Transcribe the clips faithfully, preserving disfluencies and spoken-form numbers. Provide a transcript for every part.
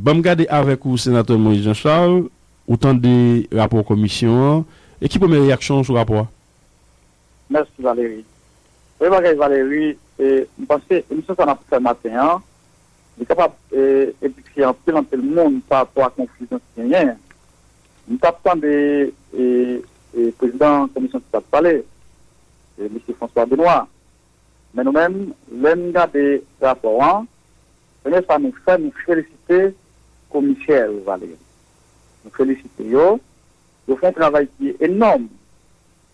Ban m gade avèk ou, Senatè Moïse Jean Charles, ou tande rapò komisyon an, e ki premye reyaksyon w sou rapò a? Mèsi, Valery. Premye bagay, Valery, e, m panse emisyon sa n ap fè maten an, li kapab e, edifye anpil, anpil moun pa rapò a konfizyon ki genyen. M t ap tande e, e, prezidan komisyon ki t ap pale, e, mesye François Benoît. Men nou menm, lè n gade rapò an, premye sa nou fè, nou felisite komisè yo, Valery. Nou felisite yo. Yo fè yon travay ki enòm.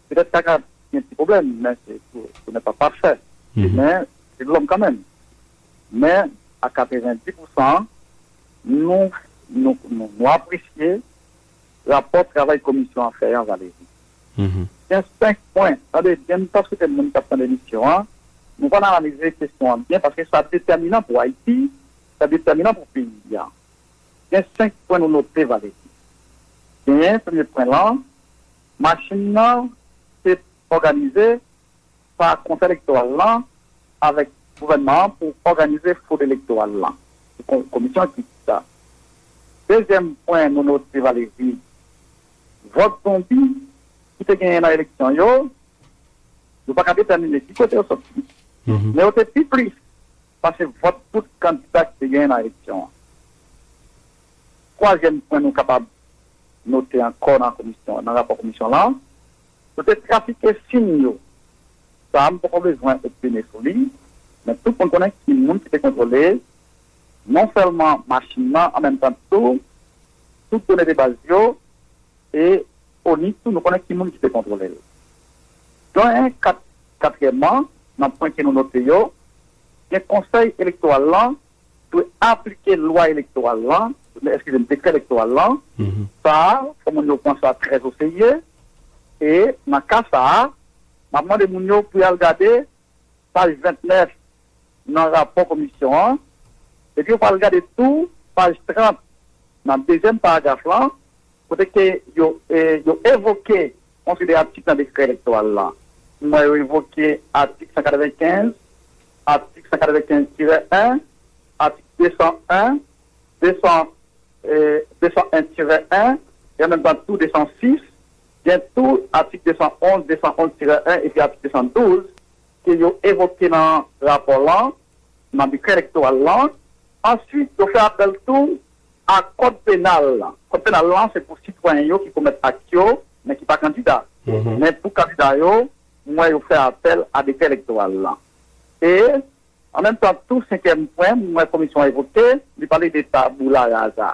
Petèt sa ka gen ti pwoblèm, men se, tout n'est pas parfait. Men se lòm kanmenm. Men a katrevenndis pousan, nou, nou, nou, nou apresye rapò travay komisyon an fè an, Valery. Gen senk pwen, tande byen, m ta swete moun k ap tande emisyon an, nou konn analize kesyon an byen, paske sa detèminan pou Ayiti, sa detèminan pou peyi a. Gen senk pwen nou note, Valery. Genyen, premye pwen lan, machin nan se òganize pa Konsèy Elektoral lan avèk gouvènman an pou òganize fwod elektoral lan. Se kon- komisyon ki di sa. Dezyèm pwen nou note, Valery, vòt zonbi ki te genyen nan eleksyon yo, nou pa ka detèmine ki kote yo sòti, men yo te pi plis pase vòt tout kandida ki te genyen nan eleksyon an. Twazyèm pwen nou kapab note ankò nan komisyon, nan rapò komisyon lan, nou te trafike siy yo. Sa a, m poko bezwen opine sou li, men tout moun konnen ki moun ki te kontwole non sèlman machin nan, an menm tan tou, tout done de baz yo, e ONI tou, nou konnen ki moun ki te kontwole l. Gen kat, katriyèmman, nan pwen ke nou note yo, gen Konsèy Elektoral lan dwe aplike lwa elektoral lan, eskize m, dekrè elektoral lan. Sa a, fò moun yo pran sa trè oserye. E nan ka sa a, m ap mande moun yo pou y al gade paj vennèf nan rapò komisyon an, epi yo pral gade tou paj trant nan dezyèm paragraf lan, kote ke yo, e, yo evoke yon seri de atik nan dekrè elektoral lan. M wè yo evoke atik san katrevenkenz, atik san katrevenkenz tirè en, atik de san en, de san, e, de san en tirè en, e an menm tan tou de san sis, gen tou atik de san onz, de san onz tirè en epi atik de san douz ke yo evoke nan rapò lan, nan dekrè elektoral lan. Answit, yo fè apèl tou a kòd penal lan. Kòd penal lan, se pou sitwayen yo ki komèt ak yo, men ki pa kandida. Men pou kandida yo, m wè yo fè apèl a dekrè elektoral lan. E, an menm tan tou, senkyèm pwen, m wè komisyon an evoke, li pale de tabula rasa.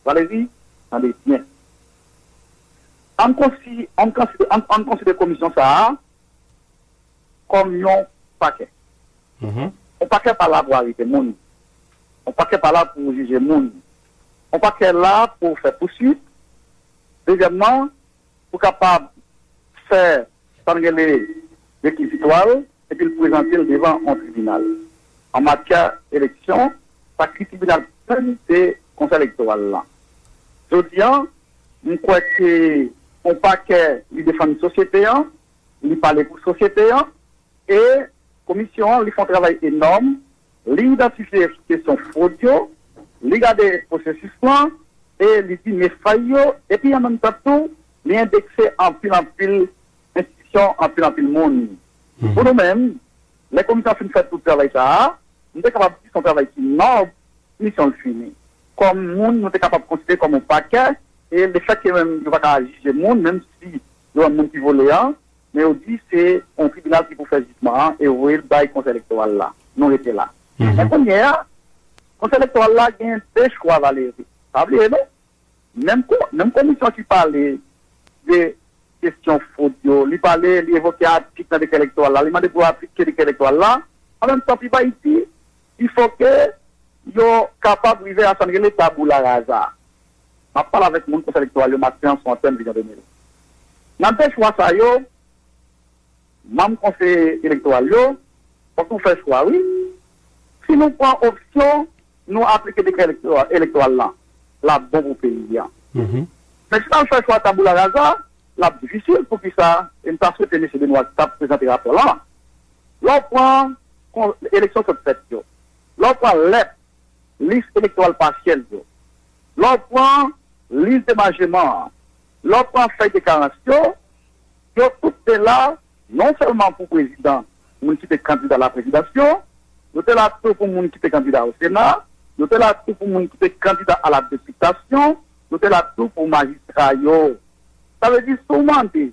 Valery, tande byen. Ann konsi, ann konsi, ann, ann konsidere komisyon sa a kòm yon pakè. Yon pakè pa la pou arete moun. Yon pakè pa la pou jije moun. Yon pakè la pou fè pouswit. Dezyèmman, pou kapab fè sa n rele rekizitwa l, epi l prezante l devan yon tribinal. An matyè eleksyon, sa ki tribinal plen se Konsèy Elektoral lan. Jodi an, m kwè ke yon pakè li defann sosyete an, li pale pou sosyete an, e komisyon an, li fè yon travay enòm, li idantifye kesyon fwod yo, li gade pwosesis lan, e li di men fay yo, epi an menm tan tou, li endekse anpil anpil enstitisyon, anpil anpil moun. Pou nou menm, lè komisyon an fin fè tout travay sa a, nou te kapab di se yon travay ki nòb, misyon l fini. Kòm moun, nou te kapab konsidere kòm yon pakè, e lefètke menm yo pa ka jije moun, menm si yo wè moun ki vole an, men yo di se yon tribinal ki pou fè jijman an e voye l bay Konsèy Elektoral la. Nou rete la. Men kounye a, Konsèy Elektoral la gen de chwa, Valery. Pa bliye non. Menm, menm komisyon ki pale de kesyon fwod yo, li pale, li evoke atik nan dekrè elektoral la, li mande pou aplike dekrè elektoral la, an menm tan pi ba li di, il faut que yo kapab rive a sa n rele tabula rasa. M ap pale avèk moun Konsèy Elektoral yo maten an sou antèn Vizyon de mil. Nan de chwa sa yo, manm Konsèy Elektoral yo fòk nou fè chwa, wi. Si nou pran opsyon nou aplike dekrè elektoral, elektoral lan, l ap bon pou peyi an. Men si n al fè chwa tabula rasa, l ap difisil. Poukisa? E m ta swete mesye Benoît ki t ap prezante rapò lan, lè w pran eleksyon sot fèt yo, lè w pran lèt lis elektoral pasyèl yo, lè w pran lis demajeman an, lè w pran fèy de karans yo, yo tout te la non sèlman pou prezidan, moun ki te kandida a la prezidansyon, yo te la tou pou moun ki te kandida o Sena, yo te la tou pou moun ki te kandida a la depitasyon, yo te la tou pou majistra yo. Sa vle di, si w mande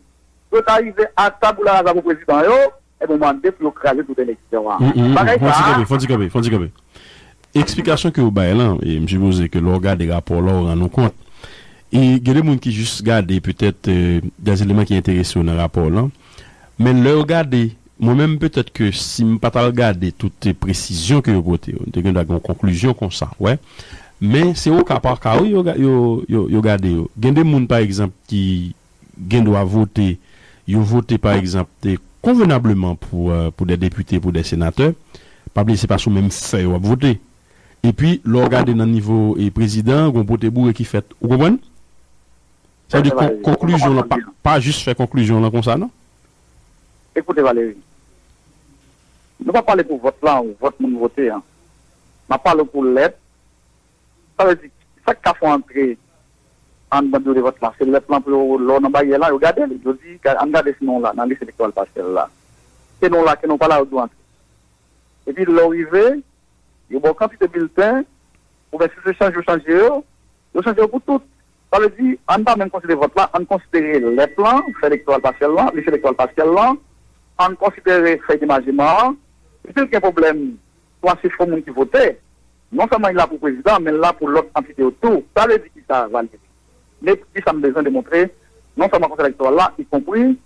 pou yo ta rive a tabula rasa pou prezidan yo, ebyen, w mande pou yo kraze tout eleksyon an. Mm, mm, mm. Bagay Fon ti sa a, kanpe, fon ti kanpe, fon ti kanpe. Eksplikasyon ke w bay lan, e m sipoze ke lè w gade rapò la, w rann ou kont. E gen de moun ki jis gade petèt, e, de eleman ki enterese yo nan rapò lan. Men lè w gade, mwen menm petèt ke si m pa t al gade tout, e, presizyon ke yo pote yo, m te gen dwa gen yon konklizyon konsa, wè. Men se o ka pa ka, wi, yo, ga- yo, yo, yo gade yo. Gen de moun, pa egzanp, ki gen dwa vote, yo vote, pa egzanp, te konvenableman pou, e, pou de depite, pou de senatè, pa bliye se pa sou menm fèy w ap vote. Epi, lè w gade nan nivo, e, prezidan, gon pote boure ki fèt. Ou konprann? Sa vle di, kon- Valérie, konklijyon lan, pa, pa jis fè konklijyon lan konsa, non? Ekoute, Valérie, nou pa pale pou vòt lan, vòt moun vote an. N ap pale pou lèt. Sa vle di, sa k ka fè w antre anndan biwo de vòt la, se lèt lan pou yo, lè w nan baryè la, yo gade li. Yo di, "Ga- ann gade si non w la, nan lis elektoral pasyèl la. Ke non w la, ke non w pa la, yo di w antre." Epi lè w rive, yo ba w kantite bilten, oubyen si se chanje yo chanje yo, yo chanje yo pou tout. Sa vle di, ann pa menm konsidere vòt la, ann konsidere lèt lan, fèy elektoral pasyèl lan, lis elektoral pasyèl lan, ann konsidere fèy demajeman an. Epi l gen pwoblèm twa sifon moun ki vote, non sèlman li la pou prezidan, men l la pou lòt antite yo tou. Sa vle di kisa, Valérie? Men ki sa m bezwen demontre, non sèlman Konsèy Elektoral la, ikonpri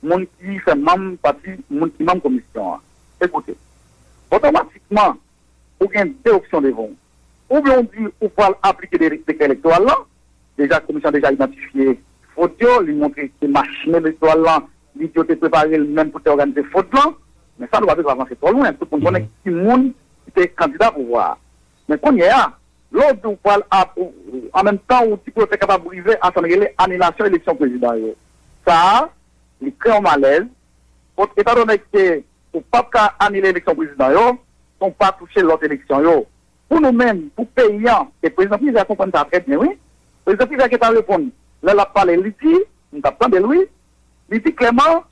moun ki fè manm pati, moun ki manm komisyon an. Ekoute, otomatikman, ou gen de opsyon devan w. Oubyen w di ou pral aplike de- dekrè elektoral lan, deja komisyon an deja idantifye fwod yo, li montre ke machin elektoral lan, li di yo te prepare l menm pou te òganize fwod lan, men sa nou pa bezwen avanse twò lwen, tout moun konnen ki moun ki te kandida pouvwa a. Men kounye a, lè w di w pral ap- ou- ou- an menm tan ou di ke w te kapab rive a sa n rele anilasyon eleksyon prezidan yo. Sa a, li kreye yon malèz, kot etandone ke ou p ap ka anile eleksyon prezidan yo, san w pa touche lòt eleksyon yo. Pou nou menm, pou peyi an, e prezidan Privè konprann sa trè byen, wi. Prezidan Privè gentan reponn, lè l ap pale, li di, m t ap tande l, wi, li di klèman,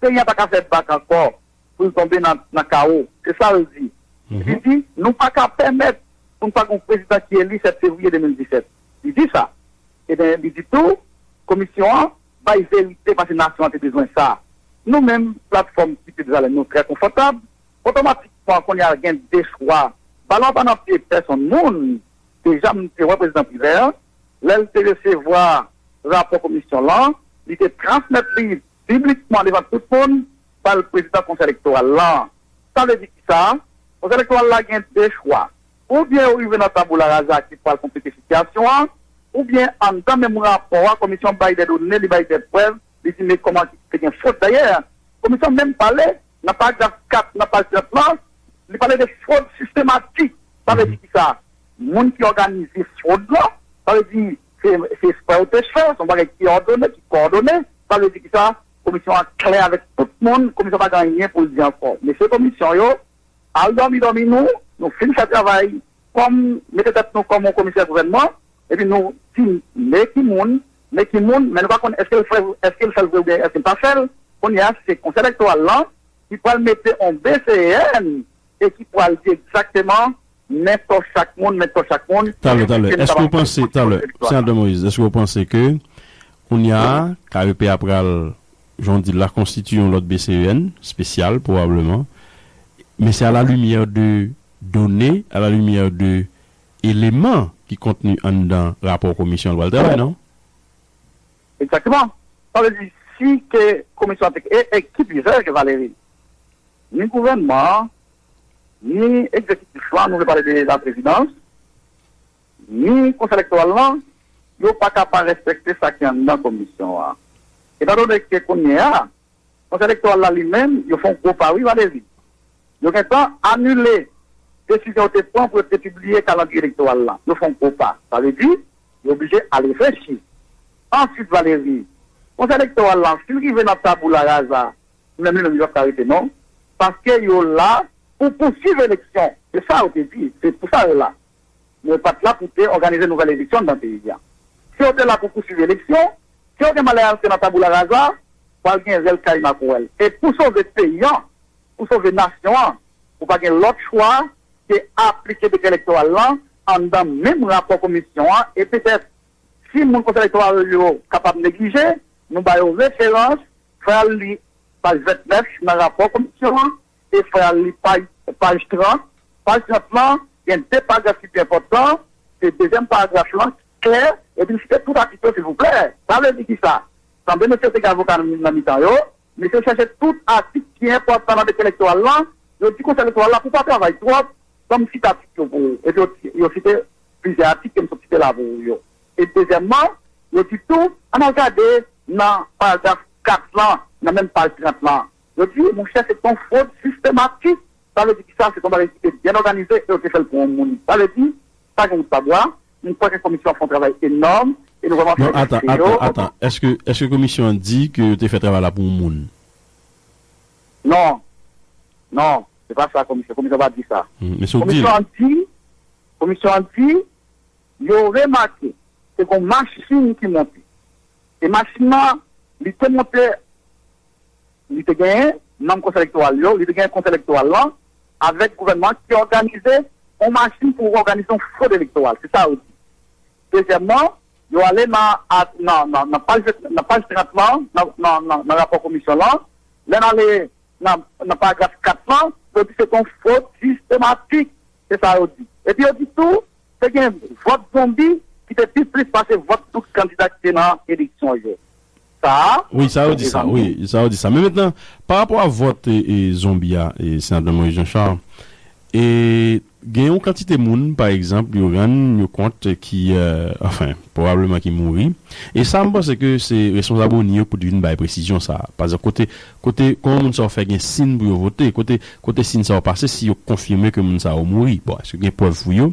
peyi an pa ka fè bak ankò pou l tonbe nan, nan kawo. Se sa l di. Li di, nou pa ka pèmèt pou n pa gen yon prezidan ki eli sèt fevriye de mil disèt. Li di sa. Ebyen, li di tou, komisyon an bay verite paske nasyon an te bezwen sa. Nou menm, platfòm Kite Dezalen, nou trè konfòtab. Otomatikman, kounye a gen de chwa. Balon an pa nan pye pèsonn moun. Deja, m te wè prezidan Privè, lè l te resevwa rapò komisyon lan, li te transmèt li piblikman devan tout moun, ba l prezidan Konsèy Elektoral lan. Sa vle di kisa? Konsèy Elektoral la gen de chwa. Oubyen yo rive nan tabula rasa ki pral konplike sitiyasyon an, oubyen anndan menm rapò a, komisyon bay de done, li bay de prèv, li di men kòman ki te gen fwod. Dayè, komisyon menm pale, nan paragraf kat, nan paj trant lan, li pale de fwod sistematik. Sa vle di kisa? Moun ki òganize fwod lan, sa vle di se, se espre yo te fè, se yon bagay ki òdone, ki kowòdone. Sa vle di kisa? Komisyon an klè avèk tout moun, komisyon pa gen anyen pou l di ankò. Mesye komisyon yo, al dòmi, dòmi nou, nou fin fè travay kòm, mete tèt nou kòm yon komisè gouvènman, epi nou di men ki moun, men ki moun, men nou pa konn èske l fè, èske l fè l vre oubyen èske l pa fè l. Kounye a, se Konsèy Elektoral lan ki pral mete yon B C E N e ki pral di egzakteman men tò chak moun, men tò chak moun. Talè, talè. Èske w panse, talè, Senatè Moïse, èske w panse ke kounye a, K E P a pral, jan w di l la, konstitiye yon lòt B C E N espesyal, pwobableman, men se a la limyè de done, a la limyè de eleman ki kontni anndan rapò komisyon an l pral travay, non? Egzakteman. Sa vle di, si ke komisyon an te, e, e ki pi vè ke Valérie, ni gouvènman an, ni egzekitif lan, nou vle pale de laprezidans, ni Konsèy Elektoral lan, yo pa ka pa respekte sa ki anndan komisyon an. Etandone ke kounye a, Konsèy Elektoral la li menm, yo fè yon gwo pa, wi, Valérie. Yo gentan anile desizyon yo te pran pou yo te pibliye kalandriye elektoral la. Yo fè yon gwo pa. Sa vle di, yo oblije al reflechi. Answit, Valérie, Konsèy Elektoral la, si l rive nan tabula rasa, menm li menm, li p ap ka rete, non. Paske yo la pou pousuiv eleksyon. Se sa yo te di. Se pou sa yo la. Yo pa t la pou te òganize nouvèl eleksyon anndan peyi a. Si yo te la pou pouswiv eleksyon, si yo gen malè al nan taboula raza, pral gen rèl kay makwèl. E pou sove peyi a, pou sove nasyon an, ou pa gen lòt chwa ke aplike dekrè elektoral lan anndan menm rapò komisyon an, e petèt, si moun konsèy elektoral yo kapab neglije, nou ba yo referans, fè al li paj vennèf nan rapò komisyon an, e fè al li paj, paj trant. Paj trant lan, gen de paragraf ki pi enpòtan, se dezyèm paragraf lan, klè, epi l site tout atik yo, silvouplè. Sa vle di kisa? Sanble mesye te gen avoka nan, nan mitan yo, mesye chèche tout atik ki enpòtan nan dekrè elektoral lan, yo di konsèy elektoral la pou pa travay twòp, ban m site atik yo pou ou. Epi yo, yo site plizyè atik ke m sot site la pou ou yo. E dezyèmman, yo di tou, ann al gade nan paragraf kat lan, nan menm paj trant lan. Yo di, monchè, se t on fwod sistematik. Sa vle di kisa? Se t on bagay ki te byen òganize e yo te fè l pou yon moun. Sa vle di, pa gen wout pa bwa. M kwè ke komisyon an fè yon travay enòm e nou vrèman Non, ata, felisite yo. ata, ata. Èske, èske komisyon an di ke yo te fè travay la pou yon moun? Non. Non. Se pa sa komisyon. Komisyon pa di sa. Hmm, men se w k di l. Komisyon an di, komisyon an di, yo remake se gon machin ki monte. E machin nan, li te monte, li te genyen manm konsèy elektoral yo, li te genyen konsèy elektoral lan, avèk gouvènman ki òganize yon machin pou òganize yon fwod elektoral. Se sa yo di. Dezyèmman, yo ale nan, a- nan, nan, nan paj, nan paj trant lan, nan, nan, nan, nan rapò komisyon lan, lè n ale nan, nan paragraf kat lan, yo di se te yon fwod sistematik. Se sa yo di. Epi yo di tou, te gen vòt zonbi ki te pi plis pase vòt tout kandida ki te nan eleksyon yo. Sa a, Wi, sa yo di sa, wi, sa yo di sa. Men mentnan, pa rapò a vòt e, e zonbi a, e senatè Moïse Jean Charles, e gen yon kantite moun, pa egzanp, yo rann yo kont ki, euh, anfen, pwobableman ki mouri. E sa, m panse ke se responsab ONI yo pou te vin bay presizyon sa a. Pa egzanp, kote, kote, kòman moun sa yo fè gen sin pou yo vote? Kote, kote sin sa yo pase si yo konfime ke moun sa yo mouri? Bon, èske gen prèv pou yo?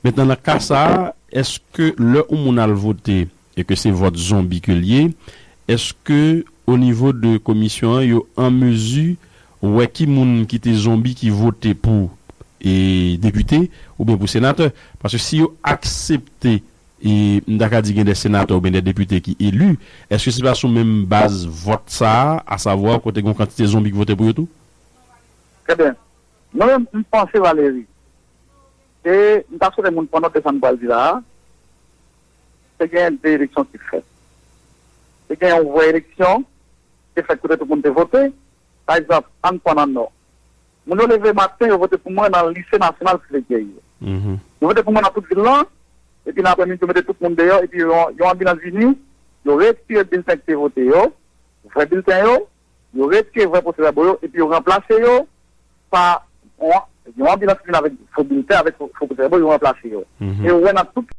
Mentnan, nan ka sa a, èske lè yon moun al vote e ke se vòt zonbi ke l ye, èske o nivo de komisyon an, yo an mezi wè ki moun ki te zonbi ki vote pou e depite oubyen pou senatè? Paske si yo aksepte, e m ta ka di gen de senatè oubyen de depite ki eli, èske se pa sou menm baz vòt sa a, asavwa kote gen yon kantite zonbi ki vote pou yo tou? Trè byen. Mwen menm, m panse, Valery, e m ta swete moun pran nòt de sa m pral di la a, te gen de eleksyon ki fèt. Te gen yon vrè eleksyon ki te fèt kote tout moun te vote. Pa egzanp, ann pran nan Nò. Moun yo leve maten, yo vote pou mwen nan Lise Nasyonal Flegey yo. Yo vote pou mwen nan tout vil lan, epi nan aprèmidi, yo mete tout moun deyò, epi yon, yon anbilans vini, yo retire bilten ki te vote yo, vrè bilten yo, yo retire vrè pwosè vèbo yo, epi yo ranplase yo pa yon, yon anbilans ki vin avèk fo bilten, avèk fo, fo pwosè vèbo, yo ranplase yo. E yo wè nan tout